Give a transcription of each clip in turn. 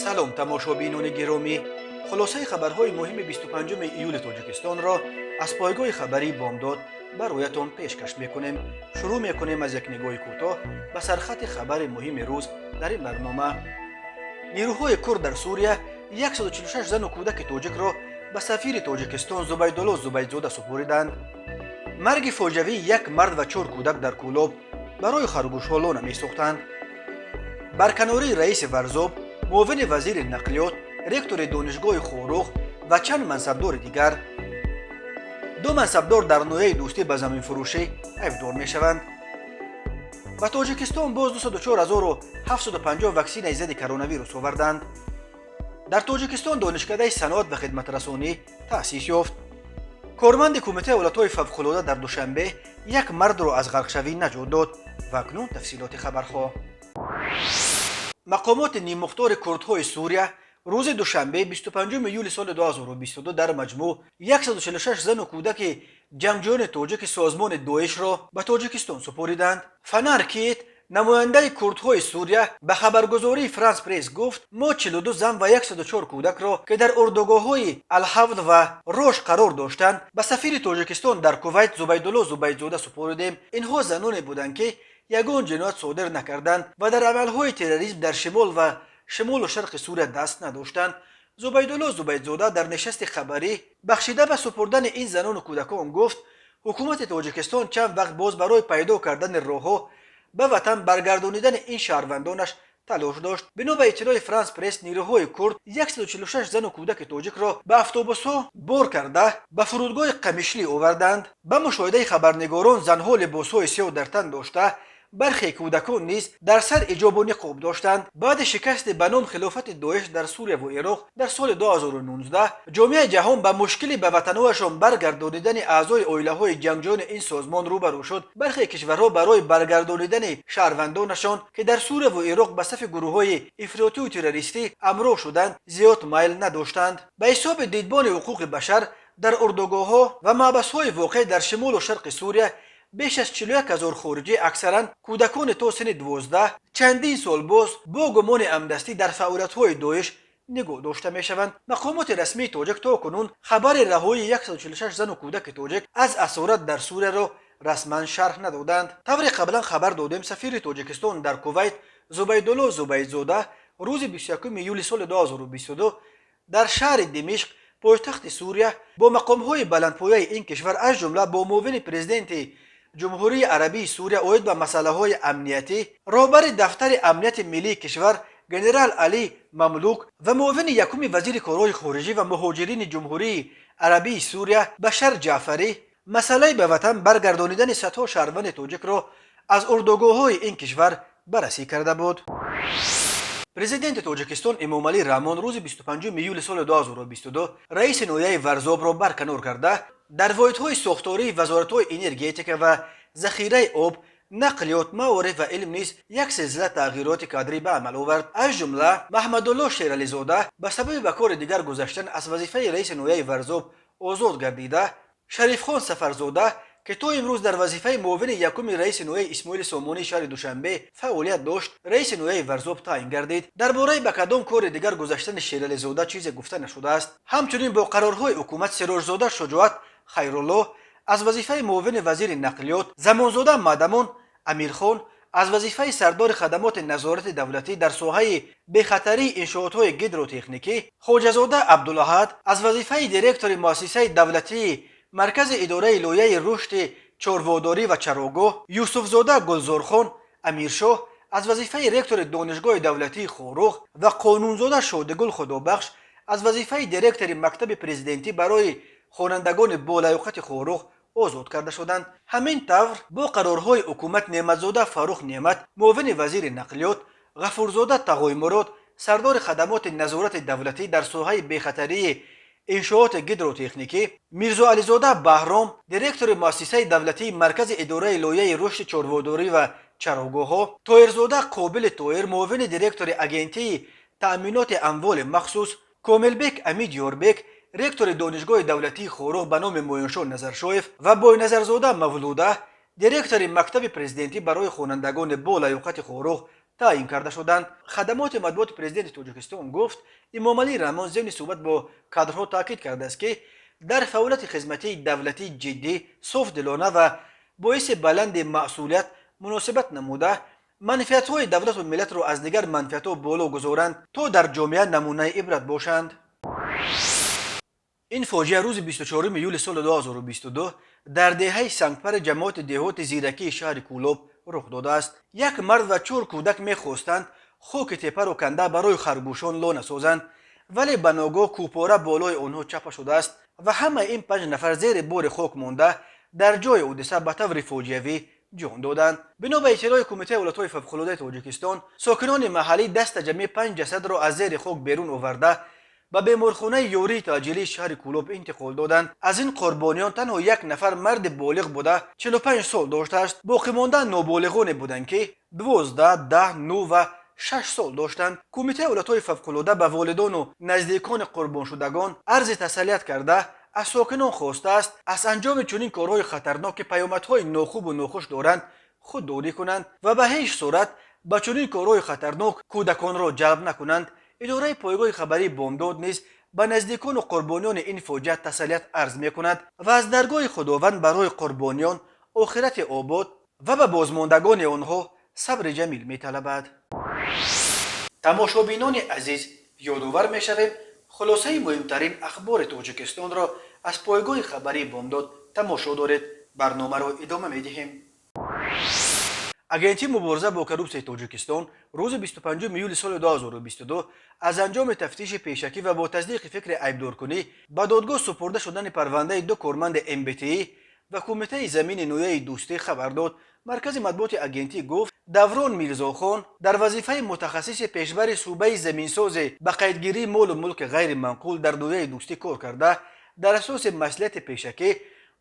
Салом, тамошобинони гиромӣ! Хулосаи хабарҳои муҳими 25 июли Тоҷикистонро аз пойгоҳи хабарии «Бомдод» бароятон пешкаш мекунем. Шурӯъ мекунем аз як нигоҳи кӯтоҳ ба сархати хабари муҳими рӯз дар ин барнома. Нерӯҳои курд дар Сурия 146 зану кӯдаки тоҷикро ба сафири Тоҷикистон Зубайдулло Зубайдзода супориданд. Марги фоҷиавии як мард ва чор кӯдак дар Кӯлоб, барои харгӯшҳо лона месохтанд. Барканории раиси Варзоб, муовини вазири нақлиёт, ректори донишгоҳи Хоруғ ва чанд мансабдори дигар. Ду мансабдор дар ноҳияи Дӯстӣ ба заминфурӯшӣ айбдор мешаванд. Ба Тоҷикистон боз 204 750 ваксинаи зидди коронавирус оварданд. Дар Тоҷикистон донишкадаи саноат ва хидматрасонӣ таъсис ёфт. Корманди Кумитаи ҳолатҳои фавқулода дар Душанбе як мардро аз ғарқшавӣ наҷот дод. Ва акнун тафсилоти хабарҳо. Мақомоти ниммухтори курдҳои Сурия рӯзи душанбе, 25 июли соли 2022, дар маҷмӯъ 146 зану кӯдаки ҷангҷӯёни тоҷики созмони Доишро ба Тоҷикистон супориданд. Фанар Кит, намояндаи курдҳои Сурия, ба хабаргузории Франс Пресс гуфт: «Мо 42 зан ва 104 кӯдакро, ки дар урдугоҳҳои Алҳавл ва Рош қарор доштанд, ба сафири Тоҷикистон дар Кувайт Зубайдулло Зубайдзода супоридем. Инҳо заноне буданд, ки ягон ҷиноят содир накарданд ва дар амалҳои терроризм дар шимол ва шимолу шарқи Сурия даст надоштанд». Зубайдулло Зубайдзода дар нишасти хабарӣ, бахшида ба супурдани ин занону кӯдакон, гуфт, ҳукумати Тоҷикистон чанд вақт боз барои пайдо кардани роҳҳо ба ватан баргардонидани ин шаҳрвандонаш талош дошт. Бино ба иттилои Франс Пресс, нерӯҳои курд 146 зану кӯдаки тоҷикро ба автобусҳо бор карда, ба фурудгоҳи Қамишлӣ оварданд. Ба мушоҳидаи хабарнигорон, занҳо либосҳои сиёҳ дар тан дошта, бархе кӯдакон низ дар сар ҳиҷобу ниқоб доштанд. Баъди шикасти ба ном хилофати Доиш дар Сурияву Ироқ дар соли 2019, ҷомеаи ҷаҳон ба мушкили ба ватанҳояшон баргардонидани аъзои оилаҳои ҷангҷӯёни ин созмон рӯбарӯ шуд. Бархе кишварҳо барои баргардонидани шаҳрвандонашон, ки дар Сурияву Ироқ ба сафи гурӯҳҳои ифротию террористӣ ҳамроҳ шуданд, зиёд майл надоштанд. Ба ҳисоби Дидбони ҳуқуқи башар, дар урдугоҳҳо ва маҳбасҳои воқеъ дар шимолу шарқи Сурия беш аз 41 ҳазор хориҷӣ, аксаран кӯдакони то синни 12, чандин сол боз бо гумони ҳамдастӣ дар фаъолиятҳои Доиш нигоҳ дошта мешаванд. Мақомоти расмии тоҷик то кунун хабари раҳоии 146 зану кӯдаки тоҷик аз асорат дар Сурияро расман шарҳ надоданд. Тавре қаблан хабар додем, сафири Тоҷикистон дар Кувайт Зубайдулло Зубайдзода рӯзи 21 июли соли 2022 дар шаҳри Димишқ, пойтахти Сурия, бо мақомҳои баландпояи ин кишвар, аз ҷумла бо муовини президенти Ҷумҳурии Арабии Сурия оид ба масъалаҳои амниятӣ, роҳбари дафтари амнияти миллии кишвар генерал Али Мамлук ва муовини якуми вазири корҳои хориҷӣ ва муҳоҷирини Ҷумҳурии Арабии Сурия Башар Ҷаъфарӣ масъалаи ба ватан баргардонидани садҳо шаҳрванди тоҷикро аз урдугоҳҳои ин кишвар баррасӣ карда буд. Президенти Тоҷикистон Эмомалӣ Раҳмон рӯзи 25 июли соли 2022 раиси ноҳияи Варзобро барканор карда, дар воҳидҳои сохтории вазоратҳои энергетика ва захираи об, нақлиёт, маориф ва илм низ як силсила тағйироти кадрӣ ба амал овард. Аз ҷумла Маҳмадулло Шерализода ба сабаби ба кори дигар гузаштан аз вазифаи раиси ноҳияи Варзоб озод гардида, Шарифхон Сафарзода, ки то имрӯз дар вазифаи муовини якуми раиси ноҳияи Исмоили Сомонии шаҳри Душанбе фаъолият дошт, раиси ноҳияи Варзоб таъин гардид. Дар бораи ба кадом кори дигар гузаштани Шерализода чизе гуфта нашудааст. Ҳамчунин бо қарорҳои ҳукумат Сироҷзода Шуҷоат Хайрулло аз вазифаи муовини вазири нақлиёт, Замонзода Мадамон Амирхон аз вазифаи сардори хадамоти назорати давлатӣ дар соҳаи бехатарии иншоотҳои гидротехникӣ, Хоҷазода Абдулаҳад аз вазифаи директори муассисаи давлатии Маркази идораи лоиҳаи рушди чорводорӣ ва чарогоҳ, Юсуфзода Гулзорхон Амиршоҳ аз вазифаи ректори Донишгоҳи давлатии Хоруғ ва Қонунзода Шодигул Худобахш аз вазифаи директори Мактаби президентӣ барои хонандагони болаёқати Хоруғ озод карда шуданд. Ҳамин тавр, бо қарорҳои ҳукумат Неъматзода Фаррух Неъмат муовини вазири нақлиёт, Ғафурзода Тағоймурод сардори хадамоти назорати давлатӣ дар соҳаи бехатарии иншооти гидротехникӣ, Мирзоализода Баҳром директори муассисаи давлатии Маркази идораи лоиҳаи рушди чорводорӣ ва чарогоҳҳо, Тоҳирзода Қобили Тоҳир муовини директори Агентии таъминоти амволи махсус, Комилбек Амидёрбек ректори Донишгоҳи давлатии Хоруғ ба номи Муиншоҳ Назаршоев ва Бойназарзода Мавлуда директори Мактаби президентӣ барои хонандагони болаёқати Хоруғ Таъин карда шуданд. Хадамоти матбуоти Президенти Тоҷикистон гуфт, Эмомалӣ Раҳмон зимни суҳбат бо кадрҳо таъкид кардааст, ки дар фаъолияти хизматии давлатӣ ҷиддӣ, софдилона ва бо ҳисси баланди масъулият муносибат намуда, манфиатҳои давлату миллатро аз дигар манфиатҳо боло гузоранд, то дар ҷомеа намунаи ибрат бошанд. Ин фоҷиа рӯзи 24 июли соли 2022 дар деҳаи Сангпари ҷамоати деҳоти Зиракии шаҳри Кӯлоб рух додааст. Як мард ва чор кӯдак мехостанд хоки тепаро канда барои харгӯшон лона созанд, вале ба ногоҳ кӯпора болои онҳо чапа шудааст ва ҳамаи ин панҷ нафар зери бори хок монда, дар ҷои ҳодиса ба таври фоҷиавӣ ҷон доданд. Бино ба иттилои Кумитаи ҳолатҳои фавқулодаи Тоҷикистон, сокинони маҳаллӣ дастаҷамъӣ панҷ ҷасадро аз зери хок берун оварда, ба беморхонаи ёрии таъҷилии шаҳри Кӯлоб интиқол доданд. Аз ин қурбониён танҳо як нафар марди болиғ буда, 45 сол доштааст. Боқимонда ноболиғоне буданд, ки 12, 10, 9 ва 6 сол доштанд. Кумитаи ҳолатҳои фавқулода ба волидону наздикони қурбоншудагон арзи тасаллият карда, аз сокинон хостааст, аз анҷоми чунин корҳои хатарнок, ки паёмадҳои нохубу нохуш доранд, худдорӣ кунанд ва ба ҳеҷ сурат ба чунин корҳои хатарнок кӯдаконро ҷалб накунанд. Идораи пойгоҳи хабарии Бомдод низ ба наздикону қурбониёни ин фоҷиа тасаллият арз мекунад ва аз даргоҳи Худованд барои қурбониён охирати обод ва ба бозмондагони онҳо сабри ҷамил металабад. Тамошобинони азиз, ёдовар мешавем, хулосаи муҳимтарин ахбори Тоҷикистонро аз пойгоҳи хабарии Бомдод тамошо доред. Барномаро идома медиҳем. Агентии мубориза бо коррупсияи Тоҷикистон рӯзи 25 июли соли 2022 аз анҷоми тафтиши пешакӣ ва бо тасдиқи фикри айбдоркунӣ ба додгоҳ супурда шудани парвандаи ду корманди МБТИ ва Кумитаи замини ноҳияи Дӯстӣ хабар дод. Маркази матбуоти агентӣ гуфт, Даврон Мирзохон дар вазифаи мутахассиси пешбари шӯъбаи заминсозе ба қайдгирии молу мулки ғайриманқул дар ноҳияи Дӯстӣ кор карда, дар асоси маслиҳати пешакӣ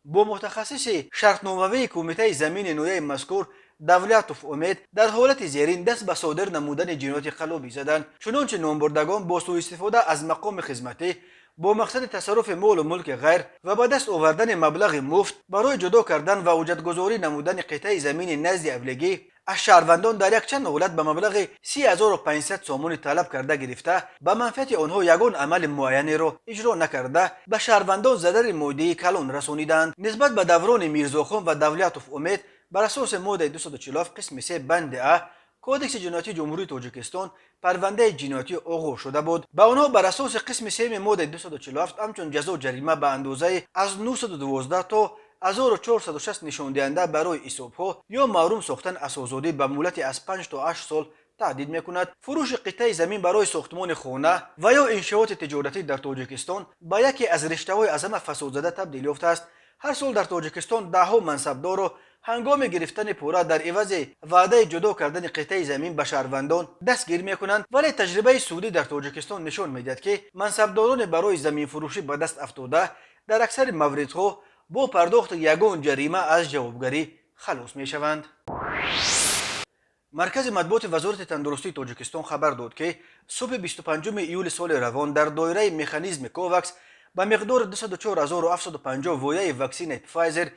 бо мутахассиси шартномавии Кумитаи замини ноҳияи мазкур Давлатов Умед дар ҳолати зерин даст ба содир намудани ҷинояти қаллобӣ заданд. Чунончи номбурдагон бо сӯистифода аз мақоми хизматӣ бо мақсади тасарруфи молу мулки ғайр ва ба даст овардани маблағи муфт барои ҷудо кардан ва ҳуҷҷатгузорӣ намудани қитъаи замини назди авлигӣ аз шаҳрвандон дар якчанд ҳолат ба маблағи 30 500 сомонӣ талаб карда гирифта, ба манфиати онҳо ягон амали муайянеро иҷро накарда, ба шаҳрвандон зарари моддии калон расониданд. Нисбат ба Даврони Мирзохон ва Давлатов Умед бар асоси моддаи 247 қисми 3 банди а Кодекси ҷиноятии Ҷумҳурии Тоҷикистон парвандаи ҷиноятӣ оғоз шуда буд. Ба онҳо бар асоси қисми сеюми моддаи 247 ҳамчун ҷазо ҷарима ба андозаи аз 912 то 1460 нишондиҳанда барои ҳисобҳо ё маҳрум сохтан аз озодӣ ба муҳлати аз 5 то 8 сол таҳдид мекунад. Фурӯши қитъаи замин барои сохтмони хона ва ё иншооти тиҷоратӣ дар Тоҷикистон ба яке аз риштаҳои аз ҳама фасодзада табдил ёфтааст. Ҳар сол дар Тоҷикистон даҳҳо мансабдорро ҳангоми гирифтани пора дар ивази ваъдаи ҷудо кардани қитъаи замин ба шаҳрвандон дастгир мекунанд, вале таҷрибаи судӣ дар Тоҷикистон нишон медиҳад, ки мансабдорони барои заминфурӯшӣ ба даст афтода дар аксари мавридҳо бо пардохти ягон ҷарима аз ҷавобгарӣ халос мешаванд. Маркази матбуоти Вазорати тандурустии Тоҷикистон хабар дод, ки субҳи 25 июли соли равон дар доираи механизми Ковакс ба миқдори 204 750 вояи ваксинаи Пфайзер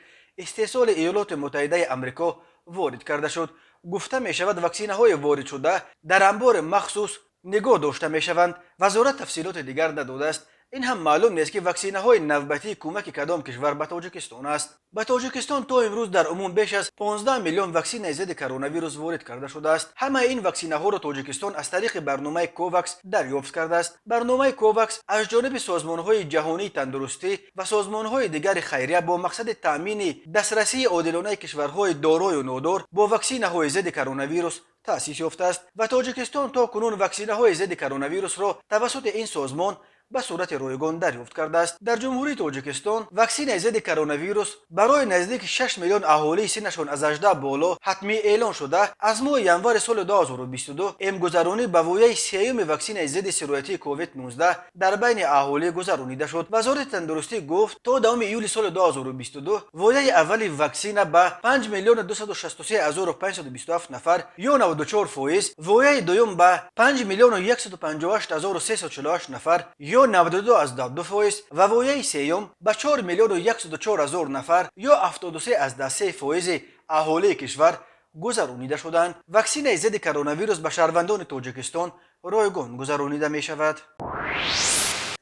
истеҳсоли Иёлоти Муттаҳидаи Амрико ворид карда шуд. Гуфта мешавад, ваксинаҳои воридшуда дар анбори махсус нигоҳ дошта мешаванд. Вазорат тафсилоти дигар надодааст. Ин ҳам маълум нест, ки ваксинаҳои навбатии кӯмаки кадом кишвар ба Тоҷикистон аст. Ба Тоҷикистон то имрӯз дар умум беш аз 15 миллион ваксинаи зидди коронавирус ворид карда шудааст. Ҳамаи ин ваксинаҳоро Тоҷикистон аз тариқи барномаи Ковакс дарёфт кардааст. Барномаи Ковакс аз ҷониби созмонҳои ҷаҳонии тандурустӣ ва созмонҳои дигари хайрия бо мақсади таъмини дастрасии одилонаи кишварҳои дорою нодор бо ваксинаҳои зидди коронавирус таъсис ёфтааст ва Тоҷикистон то кунун ваксинаҳои зидди коронавирусро тавассути ин созмон ба сурати ройгон дарёфт кардааст. Дар Ҷумҳурии Тоҷикистон ваксинаи зидди коронавирус барои наздики 6 миллион аҳолии синнашон аз 18 боло ҳатмӣ эълон шуда, аз моҳи январи соли 2022 эмгузаронӣ ба вояи сеюми ваксинаи зидди сироятии COVID-19 дар байни аҳолӣ гузаронида шуд. Вазорати тандурустӣ гуфт, то 10 июли соли 2022 вояи аввали ваксина ба 5 миллиону 263 527 нафар ё 94%, вояи дуюм ба 5 миллиону 158 348 нафар ё 92,2% ва вояи сеюм ба 4 миллиону 104 ҳазор нафар ё 73,3 фоизи аҳолии кишвар Гузаронида шуданд. Ваксинаи зидди коронавирус ба шаҳрвандони Тоҷикистон ройгон гузаронида мешавад.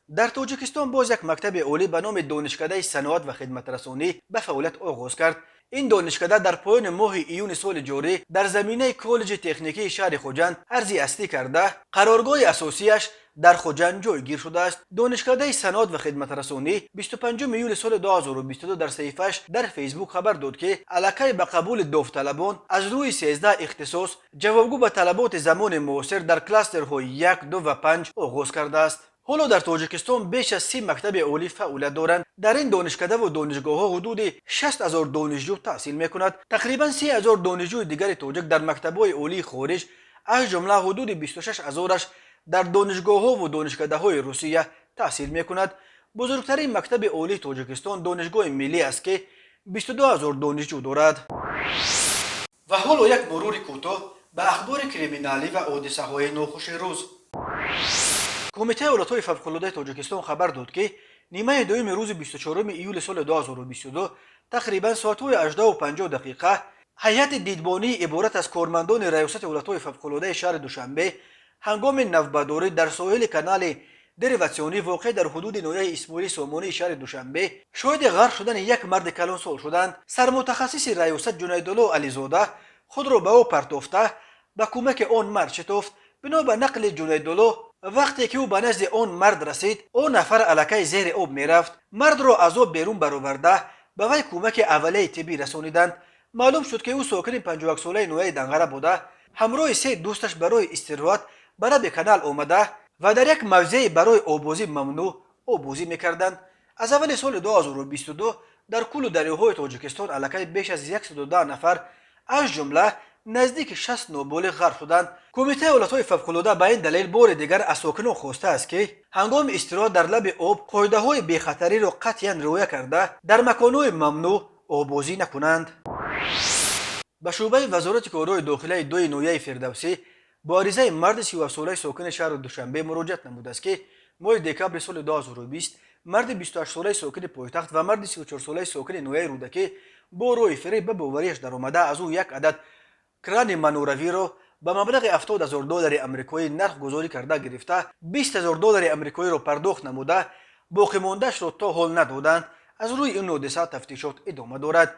Дар Тоҷикистон боз як мактаби олӣ ба номи Донишкадаи саноат ва хидматрасонӣ ба фаъолият оғоз кард. Ин донишкада дар поёни моҳи июни соли ҷорӣ дар заминаи коллеҷи техникии шаҳри Хуҷанд арзи ҳастӣ карда, қароргоҳи асосияш дар Хуҷанд ҷойгир шудааст. Донишкадаи саноат ва хидматрасонӣ 25 июли соли 2022 дар саҳифааш дар Фейсбук хабар дод, ки аллакай ба қабули довталабон аз рӯи 13 ихтисос, ҷавобгӯ ба талаботи замони муосир, дар кластерҳои як, ду ва панҷ оғоз кардааст. Ҳоло дар Тоҷикистон беш аз 30 мактаби олӣ фаъолият доранд. Дар ин донишкадаву донишгоҳҳо ҳудуди 60 000 донишҷӯ таҳсил мекунад. Тақрибан 30 000 донишҷӯи дигари тоҷик дар мактабҳои олии хориҷ, аз ҷумла ҳудуди 26 ҳазораш дар донишгоҳҳову донишкадаҳои Русия таҳсил мекунад. Бузургтарин мактаби олии Тоҷикистон Донишгоҳи миллӣ аст, ки 22 000 донишҷӯ дорад. Ва ҳоло як мурури кӯтоҳ ба ахбори криминалӣ ва ҳодисаҳои нохуши рӯз. Кумитаи ҳолатҳои фавқулодаи Тоҷикистон хабар дод, ки нимаи дуюми рӯзи 24 июли соли 2022, тақрибан соатҳои 18:50 дақиқа, ҳайати дидбонӣ иборат аз кормандони Раёсати ҳолатҳои фавқулодаи шаҳри Душанбе ҳангоми навбатдорӣ дар соҳили канали дериватсионӣ, воқеъ дар ҳудуди ноҳияи Исмоили Сомонии шаҳри Душанбе, шоҳиди ғарқ шудани як марди калонсол шуданд. Сармутахассиси раёсат Ҷунайдулло Ализода худро ба об партофта, ба кӯмаки он мард шитофт. Бино ба нақли Ҷунайдулло, вақте ки ӯ ба назди он мард расид, он нафар аллакай зери об мерафт. Мардро аз об берун бароварда, ба вай кӯмаки аввалияи тиббӣ расониданд. Маълум шуд, ки ӯ сокини 51-солаи ноҳияи Данғара буда, ҳамроҳи се дӯсташ барои истироҳат ба лаби канал омада ва дар як мавзеи барои оббозӣ мамнӯъ оббозӣ мекарданд. Аз аввали соли 2022 дар кӯлу дарёҳои Тоҷикистон аллакай беш аз 110 нафар, аз ҷумла наздики 60 ноболиғ, ғарқ шуданд. Кумитаи ҳолатҳои фавқулода ба ин далел бори дигар аз сокинон хостааст, ки ҳангоми истироҳат дар лаби об қоидаҳои бехатариро қатъиян риоя карда, дар маконҳои мамнӯъ оббозӣ накунанд. Ба шӯъбаи Вазорати корҳои дохилаи дуи ноҳияи Фирдавсӣ бо аризаи марди 37-солаи сокини шаҳри Душанбе муроҷиат намудааст, ки моҳи декабри соли 2020 марди 28-солаи сокини пойтахт ва марди 34-солаи сокини ноҳияи Рӯдакӣ бо роҳи фиреб ба боварияш даромада, аз ӯ як адад крани маноравиро ба маблағи 70 000 доллари амрикоӣ нархгузорӣ карда гирифта, 20 000 доллари амрикоиро пардохт намуда, боқимондаашро то ҳол надоданд. Аз рӯи ин ҳодиса тафтишот идома дорад.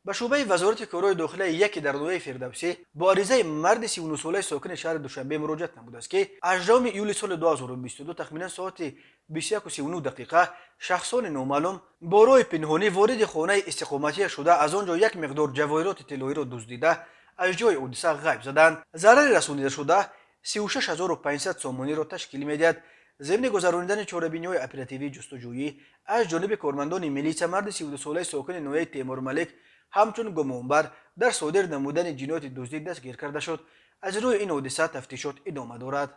Ба шӯъбаи Вазорати корҳои дохилаи яке дар ноҳияи Фирдавсӣ бо аризаи марди 39-солаи сокини шаҳри Душанбе муроҷиат намудааст, ки 18 июли соли 2022, тахминан соати 21:39 дақиқа, шахсони номаълум бо роҳи пинҳонӣ вориди хонаи истиқоматия шуда, аз он ҷо як миқдор ҷавоҳироти тиллоиро дуздида, аз ҷои ҳодиса ғайб заданд. Зарари расонидашуда 36 500 сомониро ташкил медиҳад. Зимни гузаронидани чорабиниҳои оперативии ҷустуҷӯӣ аз ҷониби кормандони милитсия марди 32-солаи сокини ноҳияи Темурмалик ҳамчун гумонбар дар содир намудани ҷинояти дуздӣ дастгир карда шуд. Аз рӯи ин ҳодиса тафтишот идома дорад.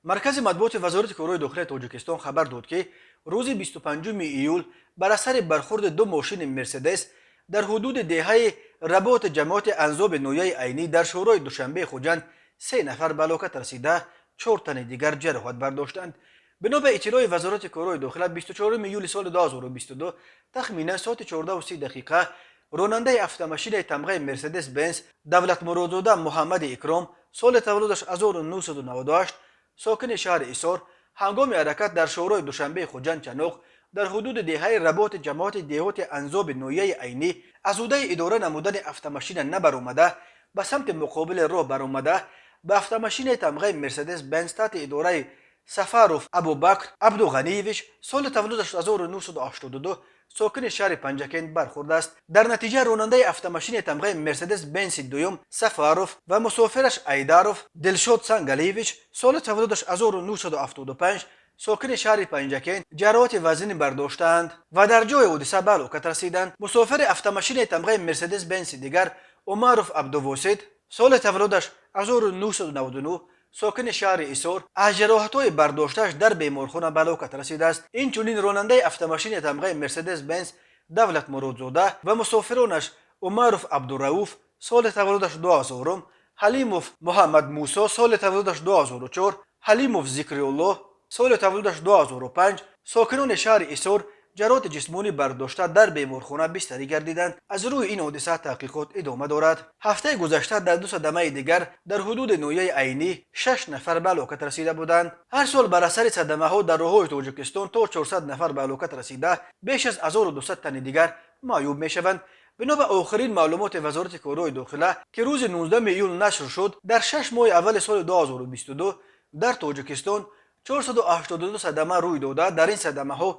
Маркази матбуоти Вазорати корҳои дохилаи Тоҷикистон хабар дод, ки рӯзи 25 июл бар асари бархурди ду мошини Мерседес дар ҳудуди деҳаи Работи ҷамоати Анзоби ноҳияи Айнӣ дар шӯрои Душанбеи Хуҷанд се нафар ба ҳалокат расида, чор тани дигар ҷароҳат бардоштанд. Бино ба иттилои Вазорати корҳои дохила, 24 июли соли 2022, тахминан соати 14:30 дақиқа, ронандаи автомошинаи тамғаи Мерседес Бенз Давлатмуродзода Муҳаммади Икром, соли таваллудаш 1998, сокини шаҳри Исор, ҳангоми ҳаракат дар шӯрои Душанбеи Хуҷанд Чаноқ дар ҳудуди деҳаи Работи ҷамоати деҳоти Анзоби ноҳияи Айнӣ аз ӯҳдаи идора намудани автомошина набаромада, ба самти муқобили роҳ баромада, ба автомошинаи тамғаи Мерседес Бенз таҳти идораи Сафаров Абубакр Абдуғаниевич, соли таваллудаш 1982, сокини шаҳри Панҷакент бархӯрдааст. Дар натиҷа ронандаи автомошинаи тамғаи Мерседес Бенси дуюм Сафаров ва мусофираш Айдаров Дилшод Сангалиевич, соли таваллудаш 1975, сокини шаҳри Панҷакент, ҷароҳати вазнин бардоштаанд ва дар ҷои ҳодиса ба ҳалокат расиданд. Мусофири автомошинаи тамғаи Мерседес Бенси дигар Умаров Абдувосит, соли таваллудаш 1999, сокини шаҳри Исор, аз ҷароҳатҳои бардоштааш дар беморхона ба ҳалокат расидааст. Инчунин ронандаи автомошинаи тамғаи Мерседес Бенз Давлатмуродзода ва мусофиронаш Умаров Абдурауф, соли таваллудаш 2000, Ҳалимов Муҳаммадмусо, соли таваллудаш 2004, Ҳалимов Зикриуллоҳ, соли таваллудаш 2005, сокинони шаҳри Исор, ҷароҳати ҷисмонӣ бардошта, дар беморхона бистарӣ гардиданд. Аз рӯи ин ҳодиса таҳқиқот идома дорад. Ҳафтаи гузашта дар ду садамаи дигар дар ҳудуди ноҳияи Айнӣ шаш нафар ба ҳалокат расида буданд. Ҳар сол бар асари садамаҳо дар роҳҳои Тоҷикистон то 400 нафар ба ҳалокат расида, беш аз 1200 тани дигар маъюб мешаванд. Бино ба охирин маълумоти Вазорати корҳои дохила, ки рӯзи 19 июл нашр шуд, дар 6 моҳи аввали соли 2022 дар Тоҷикистон 482 садама рӯй дода, дар ин садамаҳо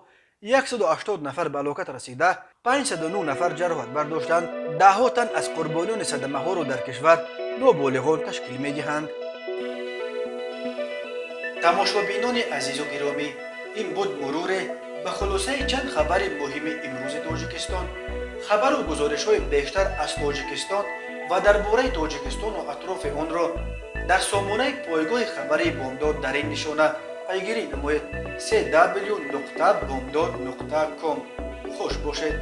180 нафар ба ҳалокат расида, 509 нафар ҷароҳат бардоштанд. Даҳҳо тан аз қурбониёни садамаҳоро дар кишвар ноболиғон ташкил медиҳанд. Тамошобинони азизу гиромӣ, ин буд муруре ба хулосаи чанд хабари муҳими имрӯзи Тоҷикистон. Хабару гузоришҳои бештар аз Тоҷикистон ва дар бораи Тоҷикистону атрофи онро дар сомонаи пойгоҳи хабарии Бомдод дар ин нишона пайгирӣ намоед: cw.bomdod.com. Хуш бошед.